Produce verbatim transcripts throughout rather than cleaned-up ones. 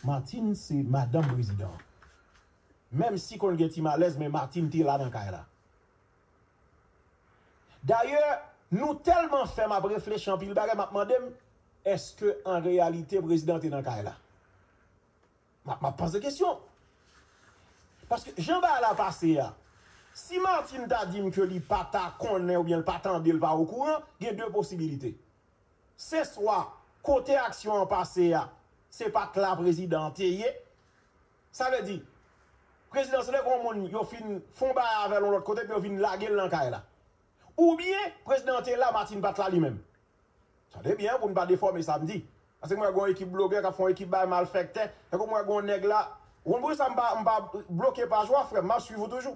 Martine se madanm prezidan. Menm si konn gen ti malèz, men Martine te la nan kay la. Dayè, nou tèlman fè m ap reflechi anpil bagay, m ap mande m, èske an reyalite prezidan te nan kay la? M ap, m ap poze kesyon. Paske jan bagay la pase a, si Martine ta di m ke li pa ta konnen oubyen l pa tande, l pa okouran, gen de posibilite. Se swa kote aksyon an pase a, se pa t la prezidan an te ye. Sa vle di, prezidan se lè gon moun yo fin fon bagay avè l yon lòt kote, epi yo vin lage l nan kay la. Oubyen, prezidan an te la, Martine pa t la li menm. Tande byen pou n pa defòme sa m di. Paske mwen gon ekip blogè k ap fè yon ekip bay malfèktè. Tankou mwen gon nèg la. Ou konn poukisa m pa, m pa bloke paj ou a, frè m, m ap swiv ou toujou.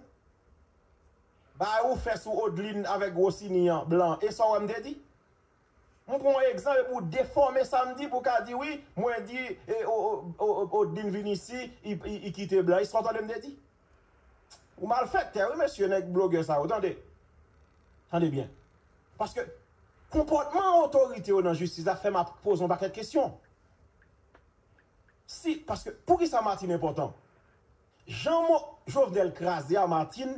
Bagay ou fè sou Odlin avèk Rosini an, blan, e sa w wè m te di? M pran yon egzanp epi w defòme sa m di pou w ka di wi, mwen di e, o, o, o, Odlin vin isi, i, i, i kite blan. E sa w tande m te di? Ou malfèktè wi, mesye, nèg blogè sa yo, tande. Tande byen. Paske konpòtman otorite yo nan jistis la fè m ap poze yon pakèt kesyon. Si, paske, poukisa Martine enpòtan? Jan mo Jovenel kraze a, Martine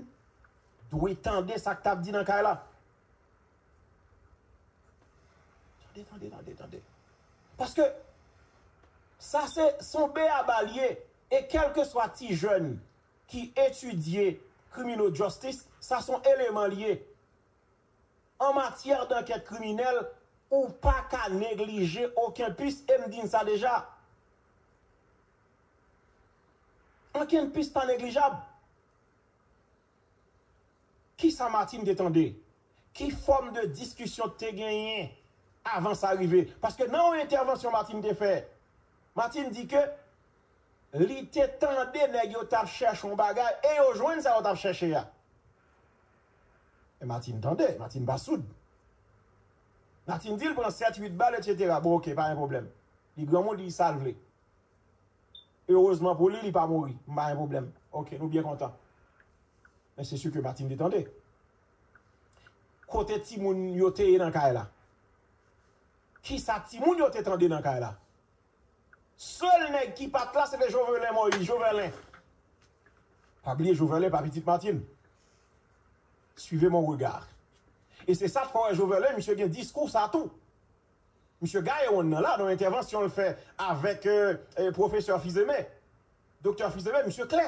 dwe tande sa k t ap di nan kay la. Tande, tande, tande, tande. Paske sa se son beyaba l ye. E kèlkeswa ti jèn ki etidye criminal justice, sa se yon eleman l ye. An matyè dankèt kriminèl, ou pa ka neglije okenn pis, e m di n sa deja. Okenn pis pa neglijab. Kisa Martine te tande? Ki fòm de diskisyon te genyen avan sa rive? Paske nan yon entèvansyon Martine te fè, Martine di ke li te tande nèg yo t ap chèche yon bagay e yo jwenn sa yo t ap chèche a. E Martine tande, Martine pa soud. Martine di l pran sèt, uit bal, etsetera. Bon, oke, pa gen pwoblèm. Li granmoun, li di sa l vle. Erezman pou li, li pa mouri. M pa gen pwoblèm. Oke, nou byen kontan. Men se si ke Martine te tande. Kote timoun yo te ye nan kay la? Kisa timoun yo te tande nan kay la? Sèl nèg ki pa t la, se te Jovelin Moïse, Jovelin. Pa bliye, Jovelin pa pitit Martine. Suivez mon regard. E se sa k fè w wè Jovelin, misye gen diskou sa tou. Misye gaye wonn nan la, nan yon entèvansyon l fè avèk, euh, euh, pwofesè Fils-Aimé. Doktè Fils-Aimé, misye klè.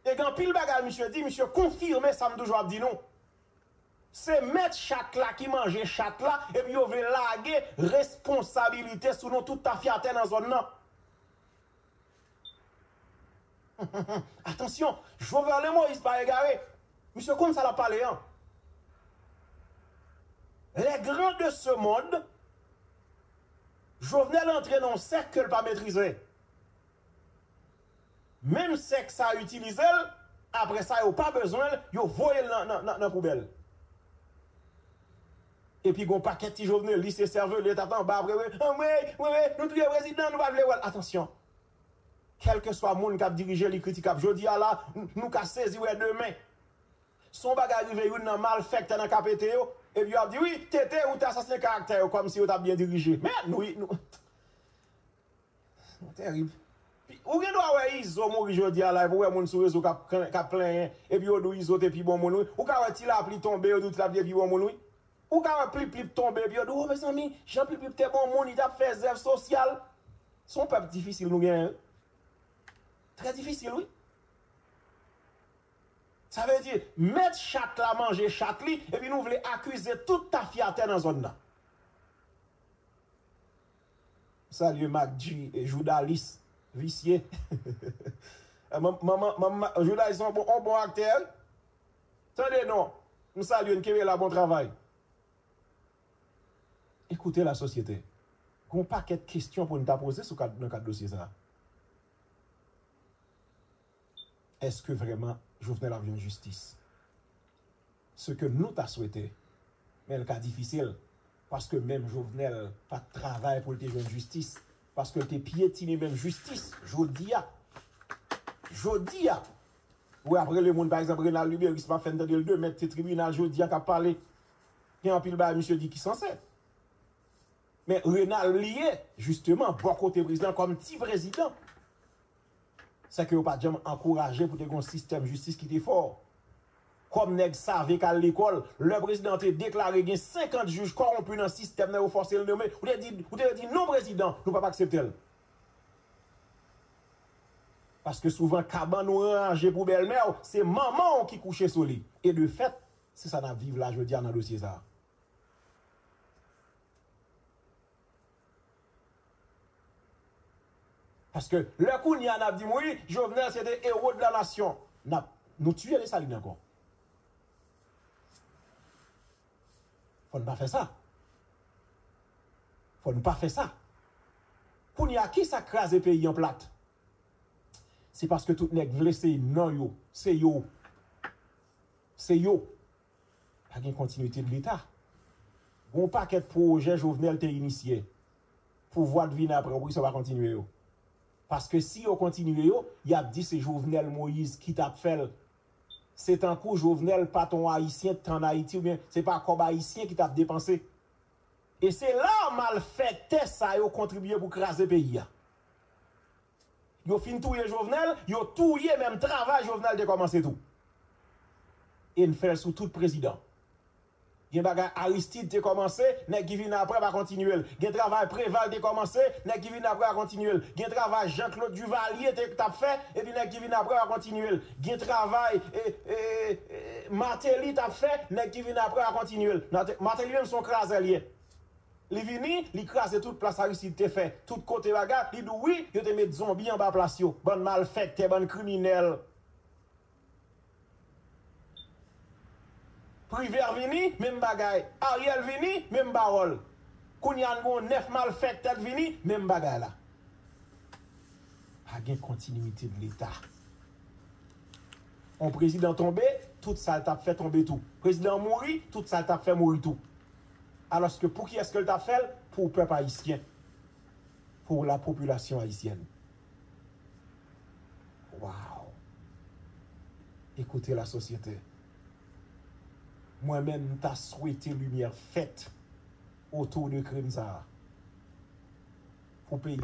E gen anpil bagay misye di, misye konfime sa m toujou ap di nou. Se mèt chat la ki manje chat la, epi yo vle lage responsabilite sou nou tout tafyatè nan zòn nan. Atansyon, Jovenel Moïse pa egare. Misye konn sa l ap pale an. Les grands de ce monde, Jovenel antre nan yon sèk ke l pa metrize. Menm sèk sa itilize l, apre sa yo pa bezwen l, yo voye l nan, nan, nan, nan poubèl. Epi gon pakèt ti jovenelis e sèvelis t ap anba apre, wi, anmwey, wi, wi, nou touye prezidan, nou pa vle wè l. Atansyon. Kèlkeswa moun k ap dirije, li kritikab. Jodi a la, n-, nou ka sezi wè demen. Si yon bagay rive youn nan malfèktè nan ka pete yo, epi yo ap di, wi, T T, ou te asasinen karaktè yo, kòmsi yo t ap byen dirije. Men, nou, nou, nou terib. Pi, ou gen dwa wè Izo mouri jodi a la, epi w wè moun sou rezo k ap, k ap plenyen, epi yo di w Izo te pi bon moun, wi. Ou ka wè Ti Lapli tonbe, yo di w Ti Lapli te pi bon moun, wi. Ou ka wè Plip Plip tonbe, epi yo di w, o, mezanmi, jan Plip Plip te bon moun, li t ap fè zèv sosyal. Se yon pèp difisil nou genyen, wi. Trè difisil, wi. Sa vle di, mèt chat la manje chat li, epi nou vle akize tout tafyatè nan zòn nan. Salye Mac G, e, joudalis, visye. Manman, manman, manman, joudalis, yon bon, yon bon aktè, wi. Tande non, m salye n, kenbe la, bon travay. Ekoute la sosyete. Gon pakèt kesyon pou n ta poze sou kad, nan kad dosye sa a. Èske vrèman Jovenel ap jwenn jistis? Se ke nou ta swete, men l ka difisil, paske menm Jovenel pa t travay pou l te jwenn jistis, paske l te pyetine menm jistis. Jodi a, jodi a, ou ap rele moun, pa egzanp, Renald Luberice, m ap fè n tande l demen, se tribinal jodi a k ap pale. Gen anpil bagay misye di ki sanse. Men Renald bliye, jisteman, bò kote prezidan kòm ti prezidan. Sèke yo pa t janm ankouraje pou te gen yon sistèm jistis ki te fò. Kòm nèg save k al lekòl, lè prezidan te deklare gen senkant jij kòwonpi nan sistèm nan, yo fòse l nonmen, ou te di, ou te di non prezidan, nou p ap aksepte l. Paske souvan kabann ou ranje pou bèlmè w, se manman w ki kouche sou li. E de fèt, se sa n ap viv la jodi a nan dosye sa a. Paske lè kounye a n ap di m, wi, Jovenel se te héros de la nation. N ap, nou tiye Desalin ankò. Fò n pa fè sa. Fò n pa fè sa. Kounye a, kisa k kraze peyi an plat? Se paske tout nèg vle se non yo, se yo. Se yo. Pa gen kontinite de Leta. Gon pakèt pwojè Jovenel te inisye. Pouvwa t vin apre, wi, sa pa kontinye yo. Paske si yo kontinye yo, y ap di se Jovenel Moïse ki t ap fè l. Se tankou Jovenel pa t on Ayisyen t ann Ayiti, oubyen se pa kòb Ayisyen ki t ap depanse. E se la malfèktè sa yo kontribye pou kraze peyi a. Yo fin touye Jovenel, yo touye menm travay Jovenel te kòmanse tou. E n fè l sou tout prezidan. Gen bagay Aristide te kòmanse, nèg ki vin apre pa kontinye l. Gen travay Preval te kòmanse, nèg ki vin apre pa kontinye l. Gen travay Jean Claude Duvalier te, t ap fè, epi nèg ki vin apre pa kontinye l. Gen travay e, e, e, Martelly t ap fè, nèg ki vin apre pa kontinye l. Martelly menm se yon krazè l ye. Li vini, li kraze tout plas Aristide te fè, tout kote bagay, li di w wi, yo te met zonbi anba plas yo, bann malfèktè, bann kriminèl. Privert vini, menm bagay. Ariel vini, menm pawòl. Kounye a n gon nèf malfèktè k vini, menm bagay la. Pa gen kontinite de Leta. On prezidan tonbe, tout sa l t ap fè tonbe tou. Prezidan an mouri, tout sa l t ap fè mouri tou. Alòske pou kiyès ke l t ap fè l? Pou pèp ayisyen. Pour la population haïtienne. Wow! Écoutez la société. Mwen menm, m ta swete limyè fèt otou de krim sa a. Pou peyi